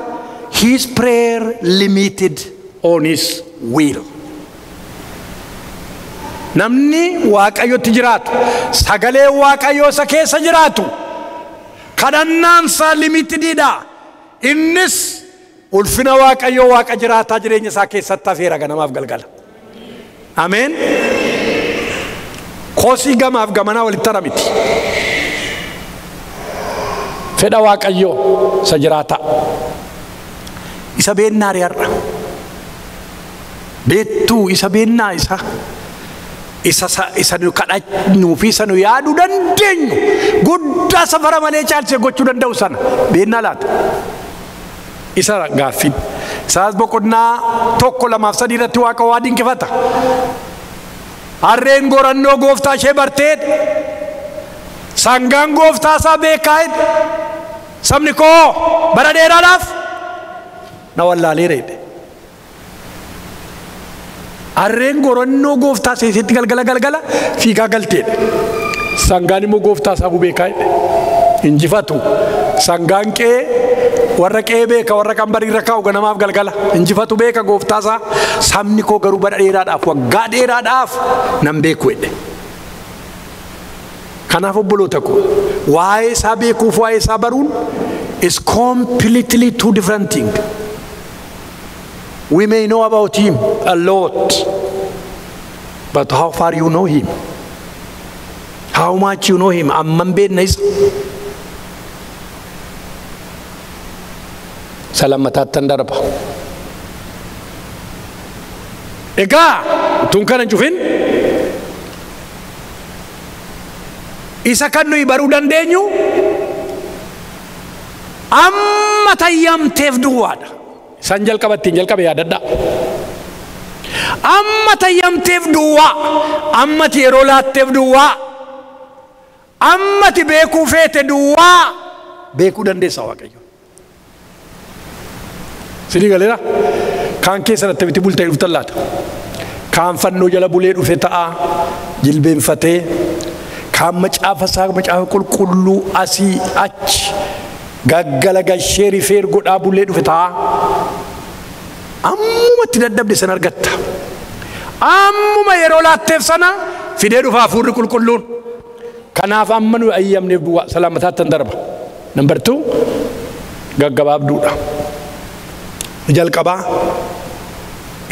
his prayer limited on his will. Namni Waaqayyotti jiraatu, sagalee Waaqayyoo isa keessa jiraatu, kadhannaan isaa limitedidha. Innis ulfina Waaqayyoo Waaqa jiraataa jireenya isaa keessatti hafeera ganamaaf galgala. Ameen. Kosii gamaaf gamanaa walitti hara miti. Fedha Waaqayyoo isa jiraataa. Isa beennaa har'a. Beettuu isa beennaa isa. Isa nu kadhannuu fi isa nu yaaduu dandeenyu guddaa safara malee caalchee gochuu danda'u sana beennaa laata. Isa gaaffiin. Isaas boqonnaa 1, 2, 3 irratti Waaqa waa dinqifata. Harreen gorannoo gooftaa ishee barteedha. Sangaan gooftaa isaa beekaa'edha. Sabni koo bara dheeraadhaaf na wallaaleera jedhe. Harreen gorannoo gooftaa isheetti galgala galgala fiigaa galteedha. Sangaan immoo gooftaa isaa beekaa'edha. Injifatu. Sangaan qe'ee warra qe'ee beeka, warra qambarii irra kaa'u ganamaaf galgala. Injifatu beeka gooftaa isaa. Sabni koo garuu bara dheeraadhaaf, waggaa dheeraadhaaf nan beeku jedhe. Kanaaf obboloota koo, waa'ee isaa beekuuf waa'ee isaa baruun is completely two different thing. We may know about him a lot, but how far you know him? How much you know him? Amman beekna isa? Salammataattan darba. Egaa utuun kana hin cufin, isa kan nuyi baruu dandeenyu amma tayyamteef duwwaadha. Isaan jalqaba ittiin jalqabe yaadadhaa. Amma tayyamteef duwwaa, ammati yeroo laatteef duwwaa, ammati beekuu feete duwwaa beekuu dandeessa Waaqayyo. Sidii galeera? Kaan keessa attamitti bultee dhuftan laata? Kaan fannoo jala bulee dhufe ta'a jilbeenfatee, kaan macaafa isaa macaafa qulqulluu asii achi gaggala gashee rifeer godhaa bulee dhufe ta'a. Ammumatti dadhabde sana argatta. Ammuma yeroo laatteef sana fidee dhufa hafuurri qulqulluun. Kanaaf amma nu ayyamneef duwwaa salaamataattan darba. Number 2 gaggabaabduudha. Jalqabaa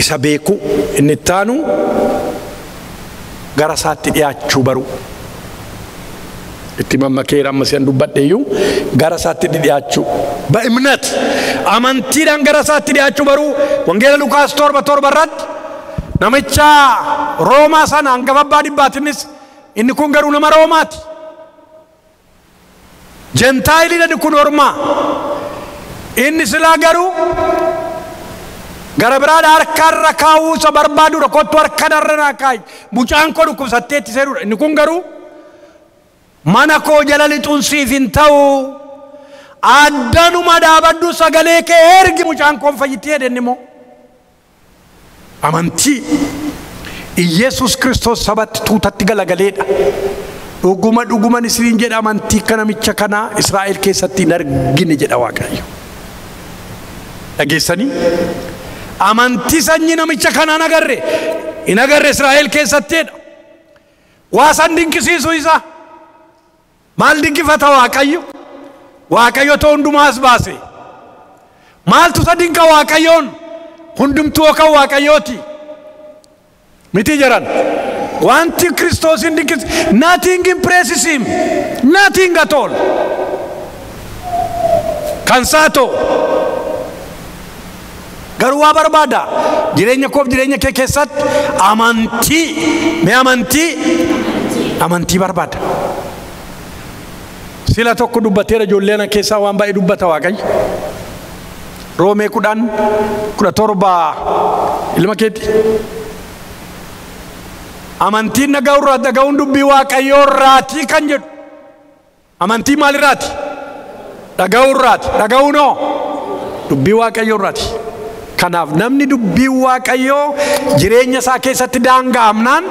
isa beekuu, inni ittaanu gara isaatti dhiyaachuu baruu. Itti mammakeera amma si'an dubbadheeyyuu gara isaatti dhiyaachuu. Ba'imnat amantiidhaan gara isaatti dhiyaachuu baruu. Wangeela Lukaas 7:7 irratti namicha Roomaa sana hangafa abbaa dhibbaatinis, inni kun garuu nama Roomaati. Jentaayiliidha inni kun, ormaa. Inni silaa garuu gara biraadha harkarra kaa'uu isa barbaadudha. Kottu harka narra naa kaa'i. Mucaan koo dhukkubsatteetti seenudha. Inni kun garuu mana koo jala lixuun siif hin ta'u. Addanuma dhaabadhu, sagalee kee ergi, mucaan koon fayyitti jedhe inni immoo. Amantii Iyeesus Kiristoos sabatti tuutatti galagaleedha. Dhuguma dhuguman isiniin jedha, amantii akka namicha kanaa Israa'el keessatti hin argine jedha Waaqayyo. Dhageessanii? Amantii sanyii namicha kanaa hin agarre. Hin agarre Israa'el keessattidha. Waa san dinqisiisu isa. Maal dinqifata Waaqayyo? Waaqayyo ta'u hundumaas baase. Maaltu isa dinqa Waaqayyoon? Hundumtuu kan Waaqayyooti. Miti jedhan. Wanti Kiristoos hin dinqisiisu. Nothing impresses him. Nothing at all. Kan isaa ta'u. Garuu waa barbaada. Jireenya koof jireenya kee keessatti amantii. Mee amantii? Amantii barbaada. Sila tokko dubbateera ijoollee ana keessaa waan baay'ee dubbata Waaqayyo. Roomee 10 17 ilma keeti. Amantiin dhaga'uurraa dhaga'uun dubbii Waaqayyoo irraatii kan jedhu. Amantii maalirraati? Dhaga'uurraati. Dhaga'uunoo dubbii Waaqayyoo irraati. Kanaaf namni dubbii Waaqayyoo jireenya isaa keessatti daanga'amnaan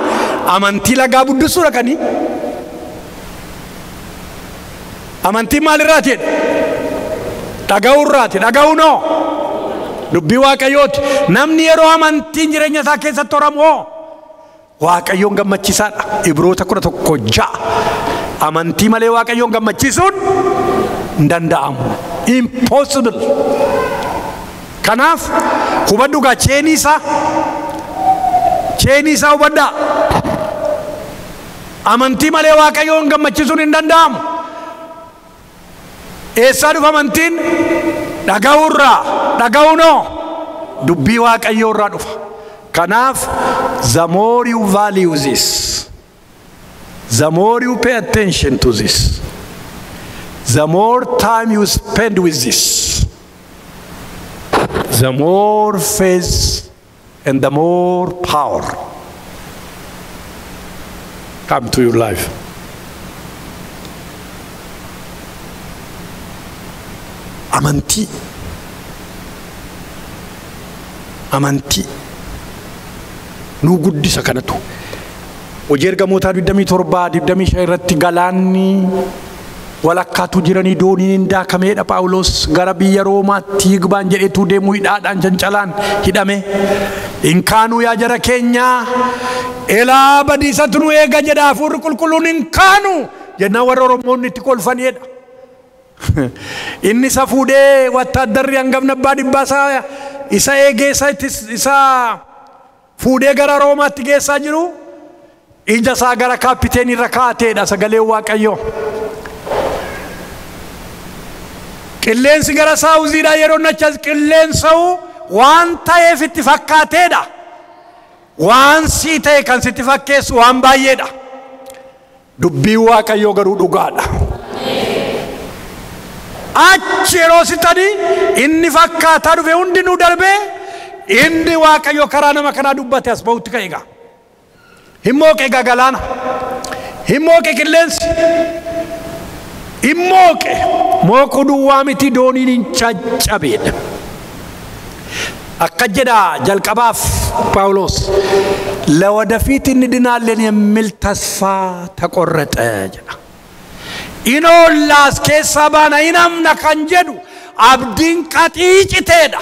amantii lagaa buddisuu dhaqanii. Amantii maalirraati jedhe? Dhaga'uurraati. Dhaga'uunoo dubbii Waaqayyooti. Namni yeroo amantiin jireenya isaa keessatti horamu hoo Waaqayyoon gammachiisaadha. Ibroota 11:6. Amantii malee Waaqayyoon gammachiisuun hin danda'amu. Impossible. Kanaaf hubadhu gaa cheenii isaa hubadhaa. Amantii malee Waaqayyoon gammachiisuun hin danda'amu. Eessaa dhufa amantiin? Dhaga'uurraa. Dhaga'uunoo dubbii Waaqayyoo irraa dhufa. Kanaaf the more you value this, the more you pay attention to this, the more time you spend with this, the more faith and the more power come to your life. Amantii. Amantii. Nu guddisa kanatu. Hojii ergamootaa 27 25 irratti galaanni walakkaatu jiranii dooniin hin daakameedha. Phaawulos gara biyya Roomaatti higbaan jedhetu deemuu hidhaadhaan cancalaan hidhame. Hin kaanuu yaa jara keenyaa, elaa badiisatu nu eega jedha hafuurri qulqulluun hin kaanu jennaan warra Oromoonni itti kolfaniidha. Inni isa fuudhee wattaaddarri hangafni abbaa dhibbaa isaa isa eegee isa fuudhee gara Roomaatti geessaa jiru ija isaa gara kaapiteenii irra kaa'ateedha sagaleen Waaqayyoo. Qilleensi gara saawuziidhaa yeroo nachas qilleensa'u waan ta'eef itti fakkaateedha. Waan sii ta'e kan sitti fakkeessu waan baay'eedha. Dubbiin Waaqayyoo garuu dhugaadha. Achi yeroo sitanii inni fakkaataa dhufe hundinuu darbee inni Waaqayyo karaa nama kanaa dubbate as ba'utti ka'e egaa. Hin mooqe egaa galaana. Hin mooqe qilleensi. Hin mooqe. Mooquu duwwaa miti dooniin hin caccabeedha. Akka jedha jalqabaaf Phaawulos ለወደፊት እንድናለን የሚል ተስፋ ተቆረጠ jedha. Inoolaas keessaa baana hinamna kan jedhu abdiin qaxiiciteedha.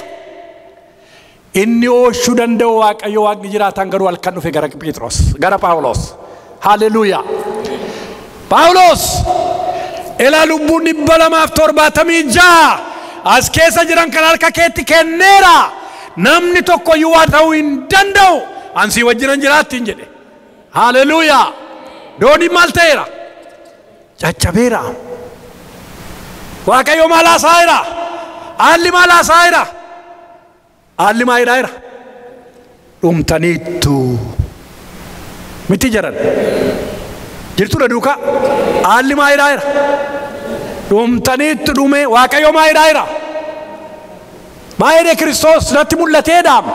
Inni ooshuu danda'u Waaqayyo Waaqni jiraatan garuu halkan dhufe gara Phexros, gara Phaawulos. Haleluuyaa. Phaawulos elaa lubbuun 276 as keessa jiran kan harka keetti kenneera. Namni tokko iyyuu waa ta'uu hin danda'u. Ansii wajjinan jiraattiin jedhe. Haleluuyaa. Dooniin maal ta'eera? Caccabeera. Waaqayyo maal haasa'eera? Haalli maal haasa'eera? Haalli maal jedhaa? Dhumtaniittu. Miti jedhan. Jirtuudha duukaa. Haalli maal jedhaa? Dhumtaniittu dhume. Waaqayyo maal jedhaa? Maal jedhee Kiristoos natti mul'ateedhaam.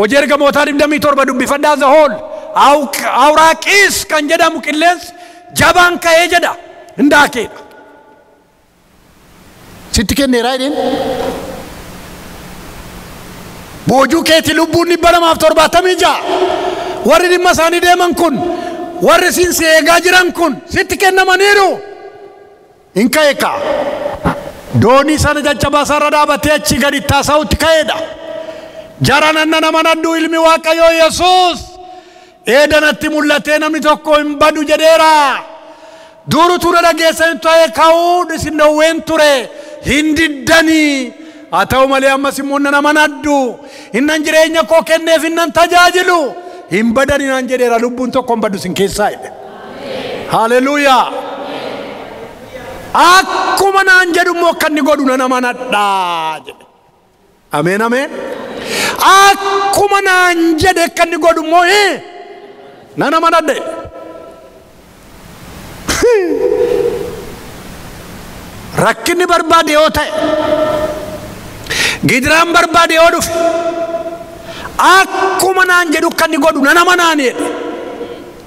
Hojii ergamootaa 27 dubbifadhaa the whole. Awuraaqiis kan jedhamu qilleensi jabaan ka'ee jedha. Hindaakeedha. Sitti kenneeraa jedheen. Boojuu keetii lubbuun 276 warri dhimma isaanii deeman kun warri siin si eegaa jiran kun sitti kennamaniiru. Hin ka'e kaa. Doonii sana caccabaa isaarra dhaabatee achi gadi taasa'utti ka'eedha. Jara nanna nama nadduu ilmi Waaqayyoo Yesuus eedanatti mul'atee namni tokko hin badu jedheera. Duru ture dhageessan ta'e ka'uu isin dhowween ture hin diddanii. Haa ta'u malee ammas immoo nama naddu innan jireenya koo kenneef innan tajaajilu hin badani naan jedheera lubbuun tokko hin badu isin keessaa jedhe. Haleluuyaa. Akkuma naan jedhu immoo akka inni godhu nama nadhaa jedhe. Ameen ameen. Akkuma naan jedhe akka inni godhu immoo nama nadhe. Rakkinni barbaade yoo ta'e, gidiraan barbaade yoo dhufe, akkuma naan jedhu kan inni godhu nan amanaan jedhe.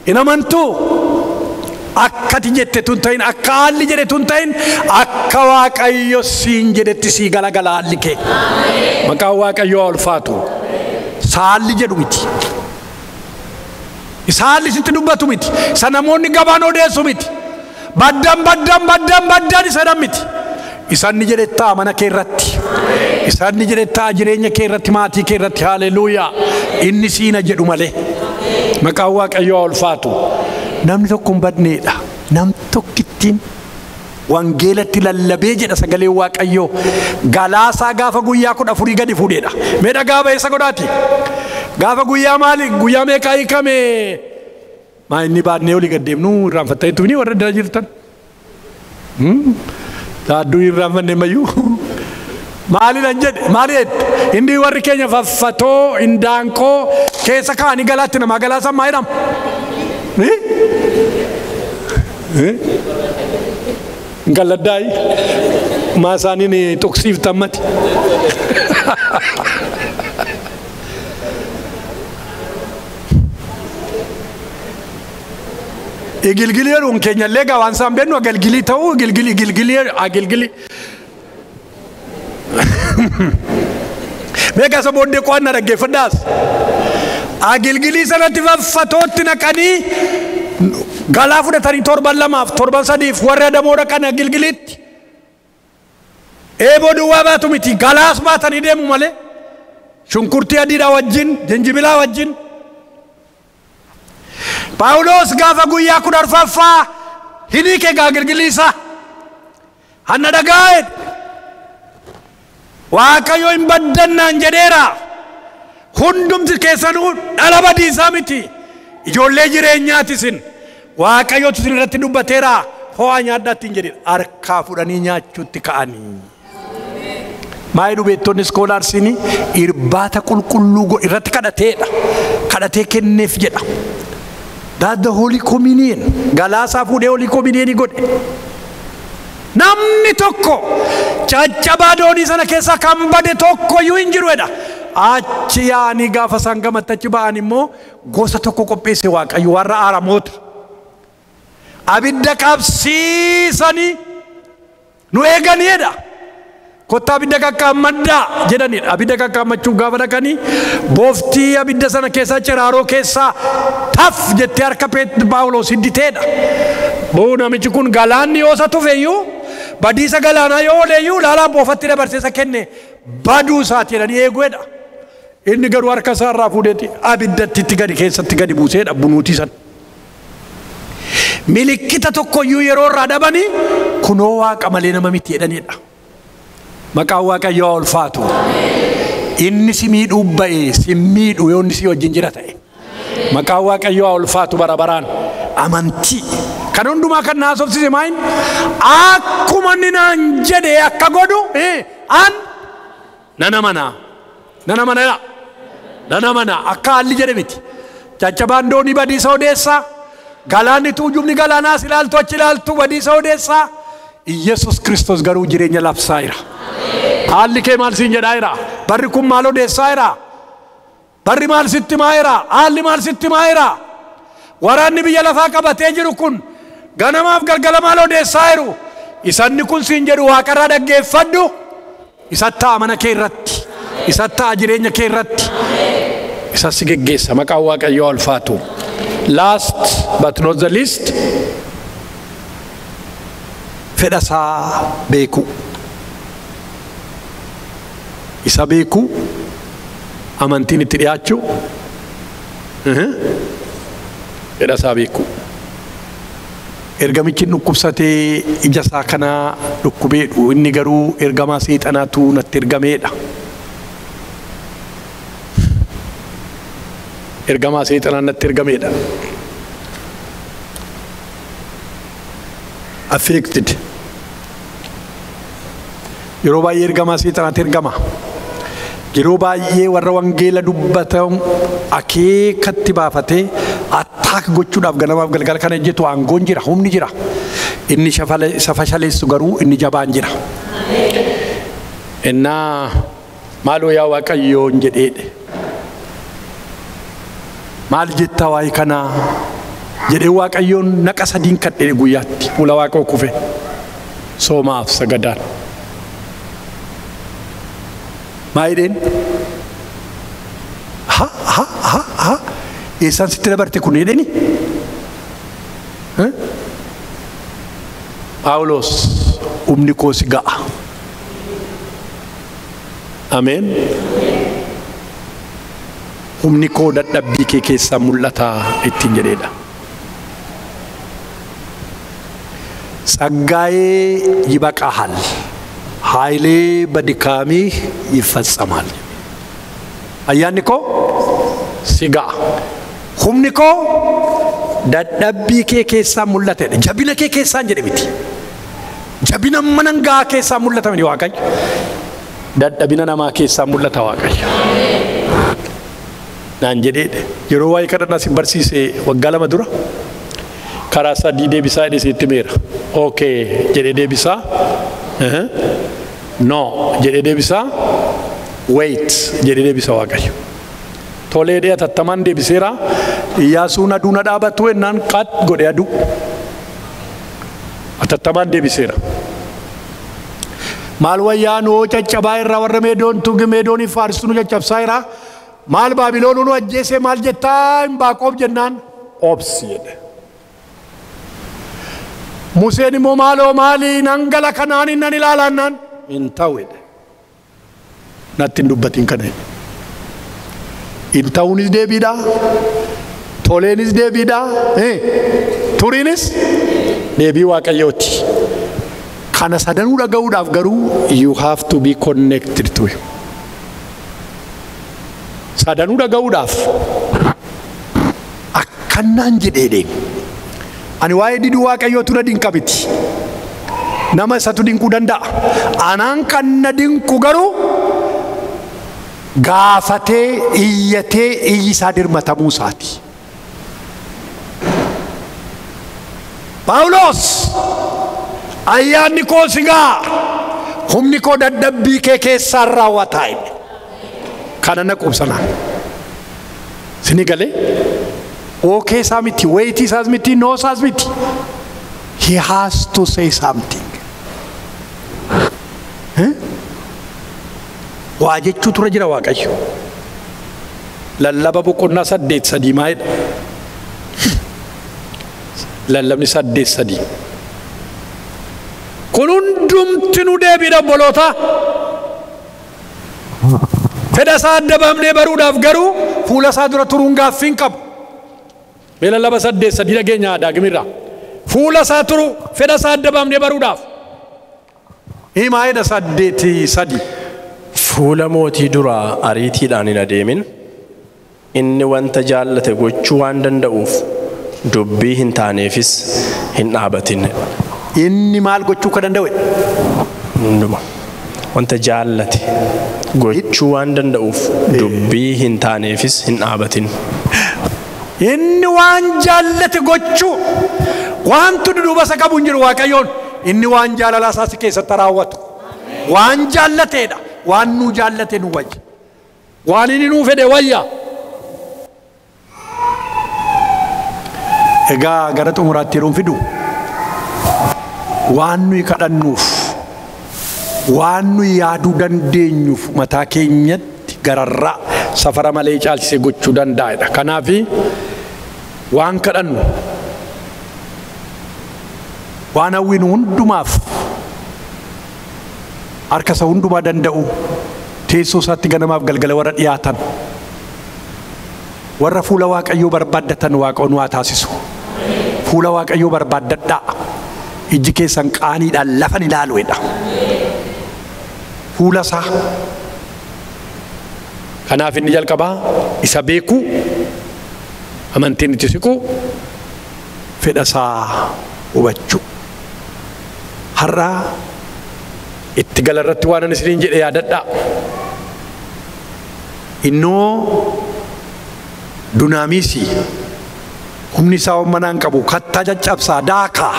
Hin amantuu? Akkati jette tun ta'in, akka haalli jedhe tun ta'in, akka Waaqayyo siin jedhetti sii galagala haalli kee. Maqaan Waaqayyoo haa ulfaatu. Saalli jedhu miti. Isa haalli sitti dubbatu miti. Isa namoonni gabaan odeessu miti. Baddan baddan baddan baddan isa jedhan miti. Isa inni jedhe ta'a mana kee irratti. Isa inni jedhe ta'a jireenya kee irratti, maatii kee irratti. Haleluuyaa. Inni siina jedhu malee. Maqaan Waaqayyoo haa ulfaatu. Namni tokko hin badneedha. Nam tokkittiin wangeelatti lallabee jedha sagaleen Waaqayyoo. Galaasaa gaafa guyyaa 14 gadi fuudheedha. Mee dhagaa ba'eessa godhaati. Gaafa guyyaa maali? Guyyaa meeqaa hiikame? Maa inni baannee olii gad deemnu irraanfattanii tuni warra dira jirtan. Taadduu irraanfanne mayyuu. Maali nan jedhe? Maali jette? Inni warri keenya faffatoo indaanqoo keessa kaa'anii galaatti namaa galaasan maa jedhama? Galladaayi maa isaaniin tuqsiiftan mati. Igilgilii jedhuun keenyallee gaa waan isaan beeknu agalgilii ta'uu igilgilii igilgilii agilgilii. Meeqa isa booddee qo'annaa dhaggeeffadhaas. Agilgilii sanatti faffatootti naqanii galaa fudhatanii torban 2f torban 3f warri adamoo dhaqan agilgiliitti. Eeboo duwwaa baatu miti galaas baatanii deemu malee. Shunkurtii adiidhaa wajjin jinjibilaa wajjin. Paawuloos gaafa guyyaa 14ffaa hin hiike gaa agilgilii isaa. Hanna dhagaa'e. Waaqayyo hin baddannaan jedheera. Hundumti keessanuu dhala badiisaa miti. Ijoollee jireenyaati isin. Waaqayyotu isin irratti dubbateera. Ho'aa nyaadhaatti hin jedhin. Harkaa fudhanii nyaachuutti ka'anii. Maayii dhubeettonni iskoolaarsiin irbaata qulqulluu irratti kadhateedha. Kadhatee kenneef jedha. That's the Holy Communion. Galaasaa fuudhee Holy Communion godhe. Namni tokko caccabaa doonii sana keessa kan bade tokko iyyuu hin jiru jedha. Achi yaa'anii gaafa isaan gamatti achi ba'an immoo gosa tokko qopheesse Waaqayyo warra Aramoota. Abidda qabsiisanii nu eeganii jedha. Kottaa abidda qaqqaammaddaa jedhanidha. Abidda qaqqaammachuuf gaafa dhaqanii booftii abidda sana keessaa ciraaroo keessaa taf jettee harka Paawuloos hidditeedha. Boo namichi kun galaanni yoo isa tufe iyyuu badiisa galaanaa yoo oole iyyuu ilaalaa boofatti dabarsee isa kenne baduu isaati jedhanii eeguudha. Inni garuu harka isaa irraa fuudheeti abiddatti itti gadi keessatti gadi buuseedha bunuutii sana. Milikkita tokko iyyuu yeroo irraa dhabanii kunoo waaqa malee nama miti jedhanidha. Maqaan Waaqayyoo haa ulfaatu. Inni si miidhuu ba'e si miidhu yoo inni si wajjin jira ta'e. Maqaan Waaqayyoo haa ulfaatu bara baraan. Amantii. Kan hundumaa kan na haasofsiise maayin akkuma inni naan jedhe akka godhu an nan amana. Nan amana jedha. Nan amana akka haalli jedhe miti. Caccabaan doonii badiisa odeessaa. Galaanni tuujubni galaanaas ilaaltu achi ilaaltu badiisa odeessaa. Iyesus Kiristoos garuu jireenya labsaa jira. Haalli kee maal siin jedhaa jira? Barri kun maal odeessaa jira? Barri maal sitti himaa jira? Haalli maal sitti himaa jira? Waraanni biyya lafaa qabatee jiru kun ganamaaf galgala maal odeessaa jiru? Isanni kun siin jedhu waaqarraa dhaggeeffadhu. Isa ta'a mana kee irratti. Isa ta'a jireenya kee irratti. Isa si geggeessa. Maqaan Waaqayyoo ulfaatu. Last but not the least, fedha isaa beekuu. Isa beekuu, amantiin itti dhiyaachuu, fedha isaa beekuu. Ergamichi dhukkubsatee ija isaa kana dhukkubeedhu inni garuu ergamaa seexanaatu natti ergameedha. Ergamaa seexanaa natti ergameedha. Affected. Yeroo baay'ee ergamaa seexanaatti ergama. Yeroo baay'ee warra wangeela dubbatan akeekatti baafatee attaak gochuudhaaf ganamaaf galgala kana hojjetu aangoon jira, humni jira. Inni isa fashaleessu garuu inni jabaan jira. Innaa maaloo yaa Waaqayyoon jedheedhe. Maal jettaa waa'ee kanaa jedhee Waaqayyoon naqa sadiin kadhee guyyaatti fuula Waaqoo kufe soomaaf sagadaan. Maa jedheen? Ha ha ha ha eessaan sitti dabarte kun jedheeni? Phaawulos humni koo si ga'a. Ameen. Humni koo dadhabbii kee keessaa mul'ata ittiin jedheedha. ጸጋዬ ይበቃሃል፣ ኃይሌ በድካምህ ይፈጸማል። Ayyaanni koo si ga'a. Humni koo dadhabbii kee keessaa mul'atedha. Jabina kee keessaan jedhe miti. Jabina manan gahaa keessaa mul'ata miti Waaqayyo. Dadhabina namaa keessaa mul'ata Waaqayyo. Naan jedheedha. Yeroo waa'ee kadhannaa sin barsiise waggaa 2 dura karaa sadii deebisaa jedhee sitti himeera. Okay jedhee deebisaa. No jedhee deebisaa. Wait jedhee deebisa Waaqayyo. Tolee dhee atattamaan deebiseera. Iyyaasuun aduu na dhaabatu ennaan qat godhe aduu. Atattamaan deebiseera. Maal wayyaa nuu caccabaa irraa warra meedoontu meedoonii faarsitu nu caccabsaa irraa. Maal Baabiloon nu ajjeese maal jettaa hin baaqoof jennaan obsi jedhe. Museen immoo maaloo maalii nan gala kanaan nan ilaalannaan hin ta'u jedhe. Natti hin dubbatin kana jedhe. Hin ta'uunis deebiidha. Toleenis deebiidha. Turiinis deebii Waaqayyooti. Kana sadanuu dhaga'uudhaaf garuu you have to be connected to him. Sadanuu dhaga'uudhaaf akkanaan jedhee ani waa'ee diduu Waaqayyootu na dinqa miti. Nama isatu dinquu danda'a. Anaan kan na dinqu garuu gaafatee iyyatee iyyi isaa dirmatamuu isaati. Phaawulos ayyaanni koo si ga'a, humni koo dadhabbii kee keessaan raawwataa jedhe. Kana na quubsanaa. Sini galee okay isaa miti, wait isaas miti, no isaas miti. He has to say something. Waa jechuu tura jira Waaqayyo. Lallaba boqonnaa 8:3 maa jedha? Lallabni 8:3. Kun hundumti nu deebiidha obboloota. Fedha isaa adda baafnee baruudhaaf garuu fuula isaa dura turuun gaaffii hin qabu. Mee lallaba 8:3 dhageenya daagimirraa. Fuula isaa turu fedha isaa adda baafnee baruudhaaf. Himaa jedha 8:3. Fuula mootii duraa ariitiidhaan hin adeemin. Inni wanta jaallate gochuu waan danda'uuf dubbii hin taaneefis hin dhaabatin. Inni maal gochuu kan danda'u? Hunduma. Wanta jaallate gochuu waan danda'uuf dubbii hin taaneefis hin dhaabatin. Inni waan jaallate gochuu wantu duduuba isa qabu hin jiru Waaqayyoon. Inni waan jaalalaa isaa si keessatti raawwatu. Waan jaallateedha. Waan nuu jaallate nu wayya. Waan inni nuu fedhe wayya. Egaa gara xumuraatti yeroon fidu waan nuyi kadhannuuf waan nuyi yaaduu dandeenyuuf mataa keenyatti gararraa safara malee caalchisee gochuu danda'edha. Kanaaf waan kadhannu waan hawwinu hundumaaf harka isa hundumaa danda'u teessoo isaatti ganamaaf galgala warra dhiyaatan warra fuula Waaqayyoo barbaaddatan Waaqoon waa taasisu. Fuula Waaqayyoo barbaaddadhaa. Ijji keessan qaaniidhaan lafan ilaaluudha. Fuula isaa. Kanaaf inni jalqabaa isa beekuu, amantiin itti siquu, fedha isaa hubachuu. Har'a itti galarratti waan ani isiniin jedhe yaadadhaa. Innoo dunaamiisi humni isaa manaan qabu kattaa caccabsaa daakaa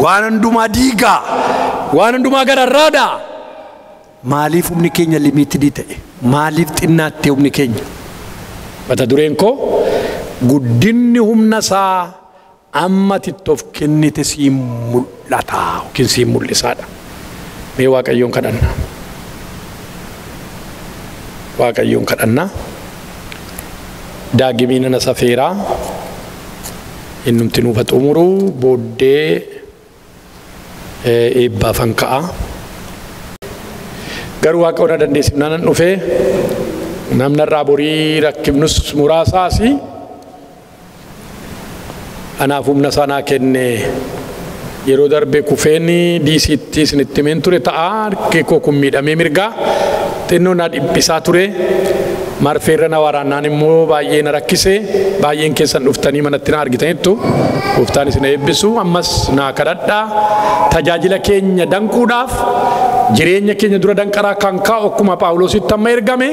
Waan hundumaa diigaa. Waan hundumaa gararraadha. Maaliif humni keenya limited ta'e? Maaliif xinnaatte humni keenya? Mata dureen koo guddinni humna isaa amma ati of kennite siin mul'ata yookiin siin mul'isaadha. Mee Waaqayyoon kadhanna. Waaqayyoon kadhanna. Daagimiin ana safeeraa innumti nuufa xumuru booddee eebbaafan ka'a. Garuu Waaqa na dandeessifnaan nan dhufee namni irraa borii rakkifnus muraasaasi anaaf humna sanaa kenne. Yeroo darbe kufeen diisiitti isinitti himeen ture ta'a. Harki koo kun miidhamee mirgaa xinnoo na dhiphisaa ture. Marfeerra na waraannaan immoo baay'ee na rakkise. Baay'een keessan dhuftanii manatti na argitaniittu. Gooftaan isin eebbisu. Ammas naa kadhadhaa. Tajaajila keenya danquudhaaf jireenya keenya dura danqaraa kan kaa'u akkuma Phaawulositti amma ergame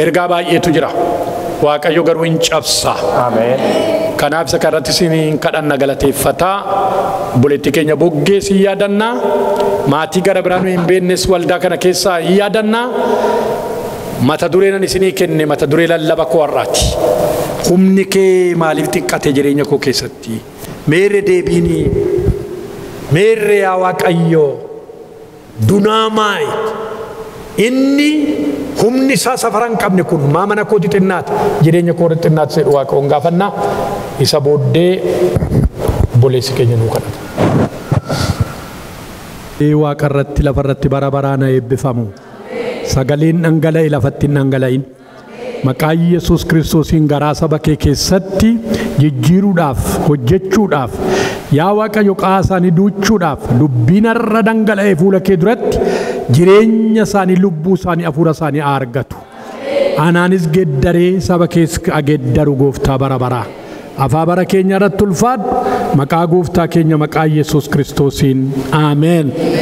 ergaa baay'eetu jira. Waaqayyo garuu hin cabsa. Ameen. Kanaaf isa kanarratti isin kadhanna galateeffataa. Obboleettii keenya boggee si yaadannaa. Maatii gara biraa nu hin beeknes waldaa kana keessaa hin yaadannaa. Mata dureen ani isinii kenne mata duree lallaba koo har'aati. Humni kee maaliif xiqqate jireenya koo keessatti? Meerre deebiinii? Meerre yaa Waaqayyoo? Dunaamaayit. Inni humni isaa safara hin qabne kun maa mana kooti xinnaata? Jireenya koo xinnaata jedhu Waaqayyoon gaafannaa. Isa booddee obboleessi keenya nuu kadhata. Waaqa irratti lafa irratti bara baraan eebbifamu. Sagaleen dhangala'e lafatti hin dhangala'in. Maqaa Yesuus Kiristoosiin garaa saba kee keessatti jijjiiruudhaaf, hojjechuudhaaf, yaa Waaqayyo qaa isaanii duuchuudhaaf, dubbiin har'a dhangala'e fuula kee duratti jireenya isaanii, lubbuu isaanii, hafuura isaanii haa argatu. Anaanis geeddaree saba kees geeddaru gooftaa bara baraa. Afaa bara keenya irratti ulfaadhu. Maqaa gooftaa keenya maqaa Yesuus Kiristoosiin. Ameen.